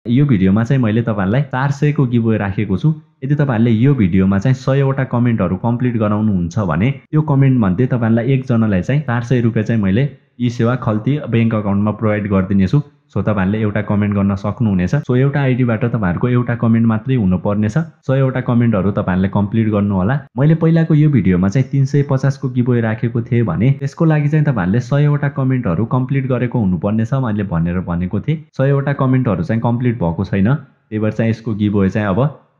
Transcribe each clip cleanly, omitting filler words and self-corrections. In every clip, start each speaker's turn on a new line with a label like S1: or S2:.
S1: यो भिडियोमा चाहिँ मैले तपाईहरुलाई 400 को गिभअवे राखेको छु। यदि तपाईहरुले यो भिडियोमा चाहिँ 100 वटा कमेन्टहरु कम्प्लिट गराउनु हुन्छ भने त्यो कमेन्ट मध्ये तपाईहरुलाई एक जनालाई चाहिँ 400 रुपैयाँ चाहिँ मैले ई सेवा खल्ती बैंक अकाउन्टमा प्रोवाइड गर्दिनेछु। सो तपाईहरुले एउटा कमेन्ट गर्न सक्नुहुनेछ। सो एउटा आईडीबाट तपाईहरुको एउटा कमेन्ट मात्रै हुनुपर्नेछ। 100 वटा कमेन्टहरु तपाईहरुले कम्प्लिट गर्नु होला। मैले पहिलाको यो भिडियोमा चाहिँ 350 को गिभअवे राखेको थिए भने त्यसको लागि चाहिँ तपाईहरुले 100 वटा कमेन्टहरु कम्प्लिट गरेको हुनुपर्नेछ मैले भनेको थिए। 100 वटा कमेन्टहरु चाहिँ कम्प्लिट भएको छैन। त्यही भएर चाहिँ यसको गिभअवे चाहिँ अब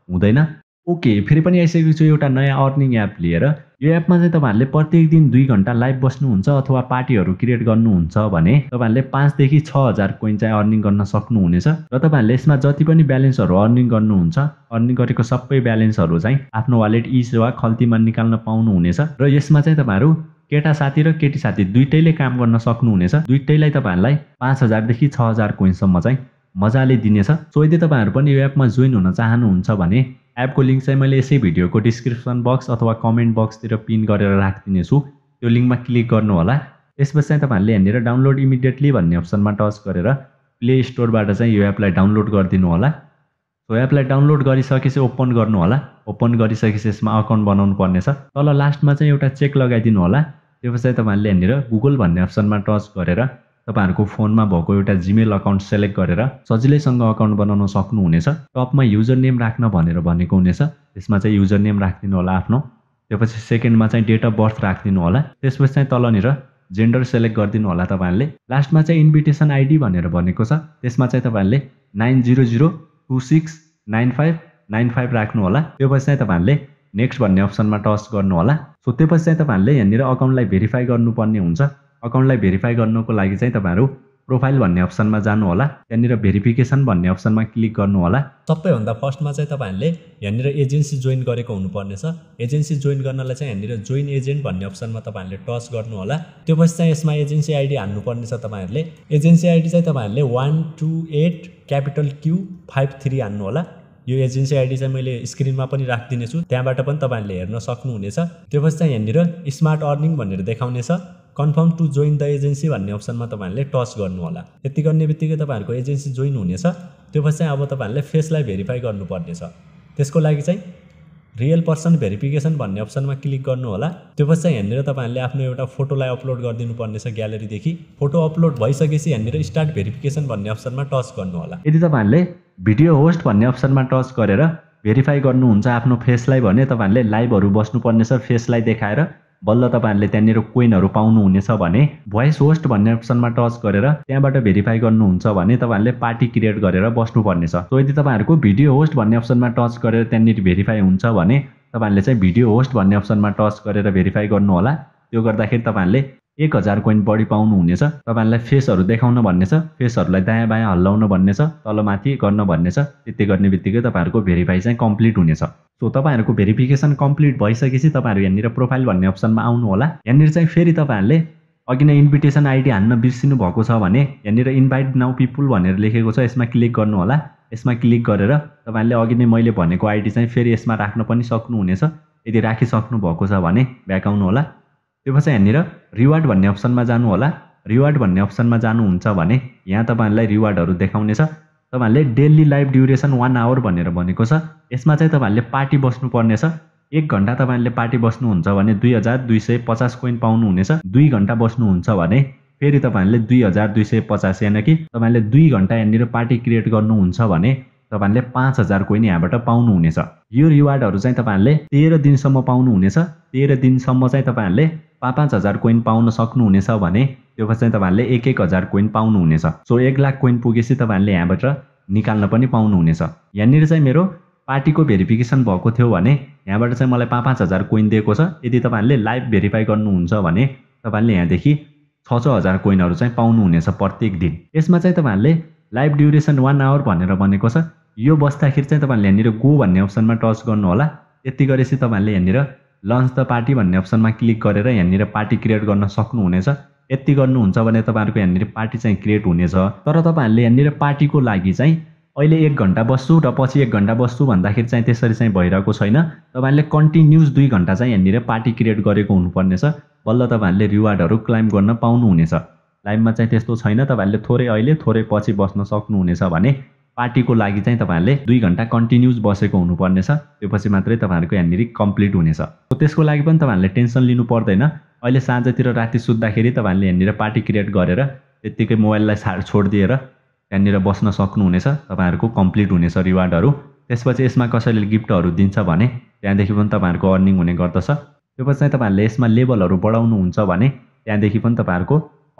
S1: हुँदैन। ओके, फेरि पनि आइसकेको छु एउटा नयाँ अर्निङ एप लिएर। यो एपमा चाहिँ तपाईहरुले प्रत्येक दिन 2 घण्टा लाइभ बस्नुहुन्छ अथवा पार्टीहरु क्रिएट गर्नुहुन्छ भने तपाईहरुले 5 देखि 6000 कोइन चाहिँ अर्निङ गर्न सक्नुहुनेछ। र तपाईहरुले यसमा जति पनि ब्यालेन्सहरु अर्निङ गर्नुहुन्छ, अर्निङ गरेको सबै ब्यालेन्सहरु चाहिँ आफ्नो वालेट ई सेवा खल्तीमा निकाल्न पाउनुहुनेछ। र यसमा चाहिँ तपाईहरु केटा साथी र केटी साथी दुईटैले काम गर्न सक्नुहुनेछ। दुईटैलाई तपाईहरुलाई 5000 देखि 6000 कोइनसम्म चाहिँ मजाले दिनेछ। सो यदि तपाईहरु पनि यो एपमा जोइन हुन चाहनुहुन्छ भने एपको लिंक चाहिँ मैले यसै भिडियोको डिस्क्रिप्सन बक्स अथवा कमेन्ट बक्सतिर पिन गरेर राख्दिनेछु। त्यो लिंकमा क्लिक गर्नु होला। त्यसपछि चाहिँ तपाईहरुले यहाँनिर डाउनलोड इमिडिएटली भन्ने अप्सनमा टच गरेर प्ले स्टोरबाट चाहिँ यो एपलाई डाउनलोड गरिदिनु होला। सो एपलाई डाउनलोड गरिसकेपछि ओपन गर्नु होला। ओपन गरिसकेपछि यसमा अकाउन्ट बनाउनु पर्नेछ। तल लास्टमा चाहिँ एउटा चेक लगाइदिनु होला। त्यसपछि चाहिँ तपाईहरुले यहाँनिर गुगल भन्ने अप्सनमा टच गरेर तपाईहरुको फोनमा भएको एउटा जीमेल अकाउन्ट सेलेक्ट गरेर सजिलैसँग अकाउन्ट बनाउन सक्नुहुनेछ। टपमा युजर नेम राख्न भनेर भनेको हुनेछ। त्यसमा चाहिँ युजर नेम राख्दिनु होला आफ्नो। त्यसपछि सेकेन्डमा चाहिँ डेट अफ बर्थ राख्दिनु होला। त्यसपछि चाहिँ तलनिर जेन्डर सेलेक्ट गरिदिनु होला तपाईहरुले। लास्टमा चाहिँ इन्भिटेसन आईडी भनेर भनेको छ। त्यसमा चाहिँ तपाईहरुले 900269595 राख्नु होला। त्यसपछि चाहिँ तपाईहरुले नेक्स्ट भन्ने अप्सनमा टच गर्नु होला। सो त्यसपछि चाहिँ तपाईहरुले यहाँनिर अकाउन्टलाई भेरिफाई गर्नुपर्ने हुन्छ। अकाउन्टलाई भेरिफाई गर्नको लागि चाहिँ तपाईहरु प्रोफाइल भन्ने अप्सनमा जानु होला। त्यहाँनिर भेरिफिकेसन भन्ने अप्सनमा क्लिक गर्नु होला। सबैभन्दा फर्स्टमा चाहिँ तपाईहरुले यहाँनिर एजेन्सी जोइन गरेको हुनुपर्नेछ। एजेन्सी जोइन गर्नलाई चाहिँ यहाँनिर जोइन एजेन्ट भन्ने अप्सनमा तपाईहरुले टच गर्नु होला। त्यसपछि चाहिँ यसमा एजेन्सी आईडी हान्नुपर्नेछ तपाईहरुले। एजेन्सी आईडी चाहिँ तपाईहरुले 128Q53 हान्नु होला। यो एजेन्सी आईडी चाहिँ मैले स्क्रिनमा पनि राख्दिनेछु, त्यहाँबाट पनि तपाईहरुले हेर्न सक्नुहुनेछ। त्यसपछि चाहिँ यहाँनिर स्मार्ट अर्निङ भनेर देखाउनेछ। Confirm to join the agency भन्ने अप्सनमा तपाईहरुले टच गर्नु होला। यति गर्नेबित्तिकै तपाईहरुको एजेन्सी जोइन हुनेछ। त्यसपछि चाहिँ अब तपाईहरुले फेसलाई भेरिफाई गर्नुपर्नेछ। त्यसको लागि चाहिँ रियल पर्सन भेरिफिकेसन भन्ने अप्सनमा क्लिक गर्नु होला। त्यसपछि चाहिँ यहाँनिर तपाईहरुले आफ्नो एउटा फोटोलाई अपलोड गरिदिनु पर्नेछ ग्यालेरीदेखि। फोटो अपलोड भइसकेपछि यहाँनिर स्टार्ट भेरिफिकेसन भन्ने अप्सनमा टच गर्नु होला। यदि तपाईहरुले भिडियो होस्ट भन्ने अप्सनमा टच गरेर भेरिफाई गर्नुहुन्छ आफ्नो फेसलाई भने तपाईहरुले लाइभहरु बस्नुपर्नेछ फेसलाई देखाएर। बल्ल तपाईहरुले त्यहाँनिर कोइनहरु पाउनुहुनेछ भने भोइस होस्ट भन्ने अप्सनमा टच गरेर त्यहाँबाट भेरिफाई गर्नुहुन्छ भने तपाईहरुले पार्टी क्रिएट गरेर बस्नुपर्नेछ। सो यदि तपाईहरुको भिडियो होस्ट भन्ने अप्सनमा टच गरेर त्यहाँनिर भेरिफाई हुन्छ भने तपाईहरुले चाहिँ भिडियो होस्ट भन्ने अप्सनमा टच गरेर भेरिफाई गर्नु होला। त्यो गर्दाखेरि तपाईहरुले 1000 कोइन बढी पाउनुहुनेछ। तपाईहरुलाई फेसहरु देखाउन भन्नेछ, फेसहरुलाई दायाँ बायाँ हल्लाउन भन्नेछ, तलमाथि गर्न भन्नेछ। त्यति गर्नेबित्तिकै तपाईहरुको भेरिफाई चाहिँ कम्प्लिट हुनेछ। सो तपाईहरुको भेरिफिकेसन कम्प्लिट भइसकेपछि तपाईहरु यहाँनिर प्रोफाइल भन्ने अप्सनमा आउनु होला। यहाँनिर चाहिँ फेरि तपाईहरुले अघि नै इन्भिटेसन आईडी हान्न बिर्सिनु भएको छ भने यहाँनिर इन्भाइट नाउ पिपुल भनेर लेखेको छ, यसमा क्लिक गर्नु होला। यसमा क्लिक गरेर तपाईहरुले अघि नै मैले भनेको आईडी चाहिँ फेरि यसमा राख्न पनि सक्नुहुनेछ। यदि राखिसक्नु भएको छ भने ब्याक आउनु होला। त्यसपछि यहाँनिर रिवार्ड भन्ने अप्सनमा जानु होला। रिवार्ड भन्ने अप्सनमा जानुहुन्छ भने यहाँ तपाईहरुलाई रिवार्डहरु देखाउनेछ। तपाईहरुले डेली लाइभ ड्युरेसन 1 आवर भनेर भनेको छ। यसमा चाहिँ तपाईहरुले पार्टी बस्नुपर्नेछ। 1 घण्टा तपाईहरुले पार्टी बस्नुहुन्छ भने 2250 कोइन पाउनुहुनेछ। 2 घण्टा बस्नुहुन्छ भने फेरि तपाईहरुले 2250 यानि कि तपाईहरुले 2 घण्टा यहाँनिर पार्टी क्रिएट गर्नुहुन्छ भने तपाईहरुले 5000 कोइन यहाँबाट पाउनुहुनेछ। यो रिवार्डहरु चाहिँ तपाईहरुले 13 दिनसम्म पाउनुहुनेछ। 13 दिनसम्म चाहिँ तपाईहरुले 5000 कोइन पाउन सक्नुहुनेछ भने त्यसपछि चाहिँ तपाईहरुले 1000 कोइन पाउनुहुनेछ। सो 1 लाख कोइन पुगेपछि तपाईहरुले यहाँबाट निकाल्न पनि पाउनुहुनेछ। यहाँनिर चाहिँ मेरो पार्टीको भेरिफिकेसन भएको थियो भने यहाँबाट चाहिँ मलाई 5000 कोइन दिएको छ। यदि तपाईहरुले लाइभ भेरिफाई गर्नुहुन्छ भने तपाईहरुले यहाँदेखि 6000 कोइनहरु चाहिँ पाउनुहुनेछ प्रत्येक दिन। यसमा चाहिँ तपाईहरुले लाइभ ड्युरेसन 1 आवर भनेर भनेको छ। यो बस्दाखेरि चाहिँ तपाईहरुले यहाँनिर गो भन्ने अप्सनमा टच गर्नु होला। यति गरेपछि तपाईहरुले यहाँनिर लन्च द पार्टी भन्ने अप्सनमा क्लिक गरेर यहाँनिर पार्टी क्रिएट गर्न सक्नुहुनेछ। यति गर्नुहुन्छ भने तपाईहरुको यहाँनिर पार्टी चाहिँ क्रिएट हुनेछ। तर तपाईहरुले यहाँनिर पार्टीको लागि चाहिँ अहिले 1 घण्टा बस्छु र पछि 1 घण्टा बस्छु भन्दाखेरि चाहिँ त्यसरी चाहिँ भइरहेको छैन। तपाईहरुले कन्टिन्युस 2 घण्टा चाहिँ यहाँनिर पार्टी क्रिएट गरेको हुनुपर्नेछ। बल्ल तपाईहरुले रिवार्डहरु क्लाइम गर्न पाउनुहुनेछ। लाइभमा चाहिँ त्यस्तो छैन। तपाईहरुले थोरै अहिले थोरै पछि बस्न सक्नुहुनेछ भने पार्टीको लागि चाहिँ तपाईहरुले 2 घण्टा कन्टिन्युस बसेको हुनुपर्ने छ। त्यसपछि मात्रै तपाईहरुको यहाँनिर कम्प्लिट हुनेछ। त्यसको लागि पनि तपाईहरुले टेन्सन लिनु पर्दैन। अहिले साँझतिर राति सुत्दाखेरि तपाईहरुले यहाँनिर पार्टी क्रिएट गरेर त्यतिकै मोबाइललाई छोड्दिएर यहाँनिर बस्न सक्नुहुनेछ। तपाईहरुको कम्प्लिट हुनेछ रिवार्डहरु। त्यसपछि यसमा कसैले गिफ्टहरु दिन्छ भने त्यहाँदेखि पनि तपाईहरुको अर्निङ हुने गर्दछ। त्यसपछि चाहिँ तपाईहरुले यसमा लेभलहरु बढाउनुहुन्छ भने त्यहाँदेखि पनि तपाईहरुको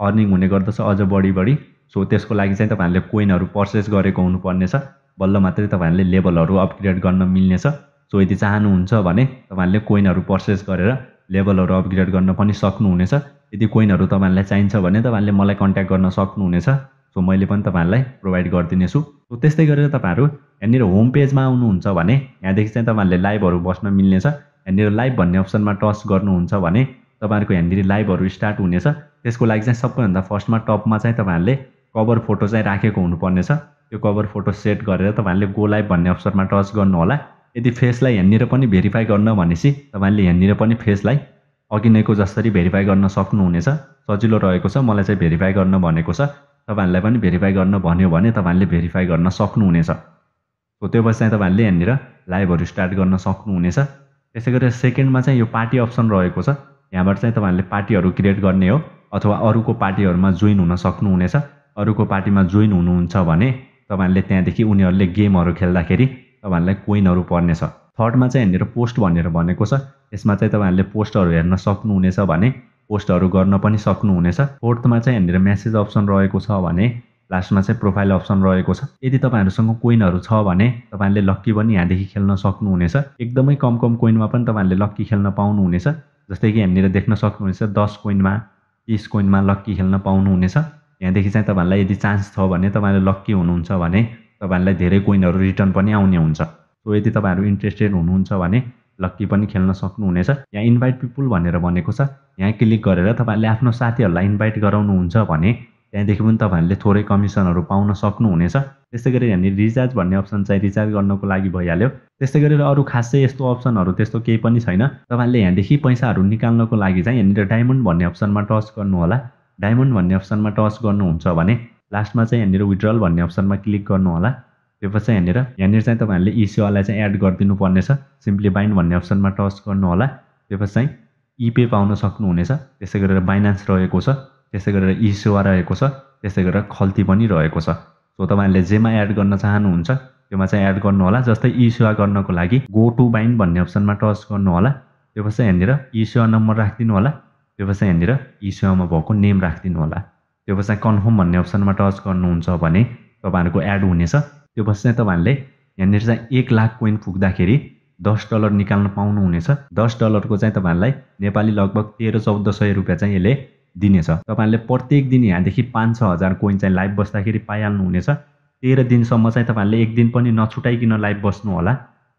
S1: अर्निङ हुने गर्दछ अझ बढी। सो त्यसको लागि चाहिँ तपाईहरुले कोइनहरु पर्चेस गरेको हुनुपर्ने छ। बल्ल मात्रै तपाईहरुले लेभलहरु अपग्रेड गर्न मिल्नेछ। सो यदि चाहनुहुन्छ भने तपाईहरुले कोइनहरु पर्चेस गरेर लेभलहरु अपग्रेड गर्न पनि सक्नुहुनेछ। यदि कोइनहरु तपाईहरुलाई चाहिन्छ भने तपाईहरुले मलाई कन्ट्याक्ट गर्न सक्नुहुनेछ। सो मैले पनि तपाईहरुलाई प्रोवाइड गर्दिनेछु। सो त्यस्तै गरेर तपाईहरु यहाँनिर होम पेजमा आउनुहुन्छ भने यहाँदेखि चाहिँ तपाईहरुले लाइभहरु बस्न मिल्नेछ। यहाँनिर लाइभ भन्ने अप्सनमा टच गर्नुहुन्छ भने तपाईहरुको यहाँनिर लाइभहरु स्टार्ट हुनेछ। त्यसको लागि चाहिँ सबैभन्दा फर्स्टमा टपमा चाहिँ तपाईहरुले कभर फोटो चाहिँ राखेको हुनुपर्ने छ। त्यो कभर फोटो सेट गरेर तपाईहरुले गो लाइभ भन्ने अप्सनमा टच गर्नु होला। यदि फेसलाई यहाँनिर पनि भेरिफाई गर्न भनेसी तपाईहरुले यहाँनिर पनि फेसलाई अघि नैको जसरी भेरिफाई गर्न सक्नुहुनेछ। सजिलो रहेको छ। मलाई चाहिँ भेरिफाई गर्न भनेको छ। तपाईहरुलाई पनि भेरिफाई गर्न भन्यो भने तपाईहरुले भेरिफाई गर्न सक्नुहुनेछ। सो त्यसपछि चाहिँ तपाईहरुले यहाँनिर लाइभहरु स्टार्ट गर्न सक्नुहुनेछ। त्यसैगरी सेकेन्डमा चाहिँ यो पार्टी अप्सन रहेको छ। यहाँबाट चाहिँ तपाईहरुले पार्टीहरु क्रिएट गर्ने हो अथवा अरूको पार्टीहरुमा जोइन हुन सक्नुहुनेछ। अरूको पार्टीमा जोइन हुनुहुन्छ भने तपाईहरुले त्यहाँदेखि उनीहरुले गेमहरु खेल्दाखेरि तपाईहरुलाई कोइनहरु पर्नेछ। थर्डमा चाहिँ यहाँनिर पोस्ट भनेर भनेको छ। यसमा चाहिँ तपाईहरुले पोस्टहरु हेर्न सक्नुहुनेछ भने पोस्टहरु गर्न पनि सक्नुहुनेछ। फोर्थमा चाहिँ यहाँनिर मेसेज अप्सन रहेको छ भने लास्टमा चाहिँ प्रोफाइल अप्सन रहेको छ। यदि तपाईहरुसँग कोइनहरु छ भने तपाईहरुले लक्की पनि यहाँदेखि खेल्न सक्नुहुनेछ। एकदमै कम कोइनमा पनि तपाईहरुले लक्की खेल्न पाउनुहुनेछ। जस्तै कि यहाँनिर देख्न सक्नुहुनेछ 10 कोइनमा 30 कोइनमा लक्की खेल्न पाउनुहुनेछ। यहाँदेखि चाहिँ तपाईहरुलाई यदि चान्स छ भने तपाईहरुले लक्की हुनुहुन्छ भने तपाईहरुलाई धेरै कोइनहरु रिटर्न पनि आउने हुन्छ। सो यदि तपाईहरु इन्ट्रेस्टेड हुनुहुन्छ भने लक्की पनि खेल्न सक्नुहुनेछ। यहाँ इन्भाइट पिपुल भनेर भनेको छ। यहाँ क्लिक गरेर तपाईहरुले आफ्नो साथीहरुलाई इन्भाइट गराउनुहुन्छ भने त्यहाँदेखि पनि तपाईहरुले थोरै कमिसनहरु पाउन सक्नुहुनेछ। त्यसै गरी यहाँनिर रिचार्ज भन्ने अप्सन चाहिँ रिचार्ज गर्नको लागि भइहाल्यो। त्यसै गरेर अरु खासै यस्तो अप्सनहरु त्यस्तो केही पनि छैन। तपाईहरुले यहाँदेखि पैसाहरु निकाल्नको लागि चाहिँ यहाँनिर डायमन्ड भन्ने अप्सनमा टच गर्नु होला। डायमन्ड भन्ने अप्सनमा टच गर्नुहुन्छ भने लास्टमा चाहिँ यहाँनिर विथड्रल भन्ने अप्सनमा क्लिक गर्नु होला। त्यसपछि यहाँनिर चाहिँ तपाईहरुले इसेवालाई चाहिँ एड गरिदिनु पर्नेछ। सिम्पली बाइन्ड भन्ने अप्सनमा टच गर्नु होला। त्यसपछि चाहिँ इपे पाउन सक्नुहुनेछ। त्यसै गरेर बाइनान्स रहेको छ। त्यसै गरेर इसेवा रहेको छ। त्यसै गरेर खल्ती पनि रहेको छ। सो तपाईहरुले जेमा एड गर्न चाहनुहुन्छ त्यसमा चाहिँ एड गर्नु होला। जस्तै इसेवा गर्नको लागि गो टु बाइन्ड भन्ने अप्सनमा टच गर्नु होला। त्यसपछि यहाँनिर इसेवा नम्बर राख्दिनु होला। त्यसपछि यहाँनिर इसेवामा भएको नेम राख्दिनु होला। त्यसपछि कन्फर्म भन्ने अप्सनमा टच गर्नुहुन्छ भने तपाईहरुको एड हुनेछ। त्यसपछि चाहिँ तपाईहरुले यहाँनिर चाहिँ 1 लाख कोइन पुग्दाखेरि $10 निकाल्न पाउनुहुनेछ। $10 चाहिँ तपाईहरुलाई नेपाली लगभग 13-1400 रुपैयाँ चाहिँ यसले दिनेछ। तपाईहरुले प्रत्येक दिन यहाँदेखि 5-6 हजार कोइन चाहिँ लाइभ बस्दाखेरि पाइहाल्नु हुनेछ। 13 दिनसम्म चाहिँ तपाईहरुले एक दिन पनि नछुटाइकिन लाइभ बस्नु होला।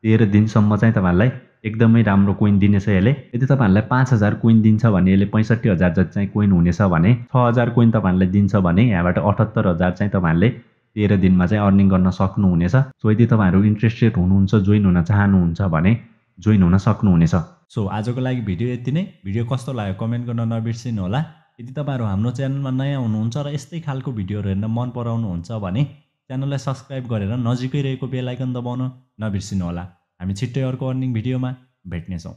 S1: 13 दिनसम्म चाहिँ तपाईहरुलाई एकदमै राम्रो कोइन दिनेछ यसले। यदि तपाईहरुलाई 5000 कोइन दिन्छ भने यसले 65000 जति चाहिँ कोइन हुनेछ भने 6000 कोइन तपाईहरुलाई दिन्छ भने यहाँबाट 78000 चाहिँ तपाईहरुले 13 दिनमा चाहिँ अर्निङ गर्न सक्नुहुनेछ। सो यदि तपाईहरु इन्ट्रेस्टेड हुनुहुन्छ जोइन हुन चाहनुहुन्छ भने जोइन हुन सक्नुहुनेछ। सो आजको लागि भिडियो यति नै। भिडियो कस्तो लाग्यो कमेन्ट गर्न नबिर्सिनु होला। यदि तपाईहरु हाम्रो च्यानलमा नयाँ हुनुहुन्छ र यस्तै खालको भिडियोहरु हेर्न मन पराउनुहुन्छ भने च्यानललाई सब्स्क्राइब गरेर नजिकै रहेको बेल आइकन दबाउन नबिर्सिनु होला। हामी छिट्टै अर्को अर्निङ भिडियोमा भेट्नेछौँ।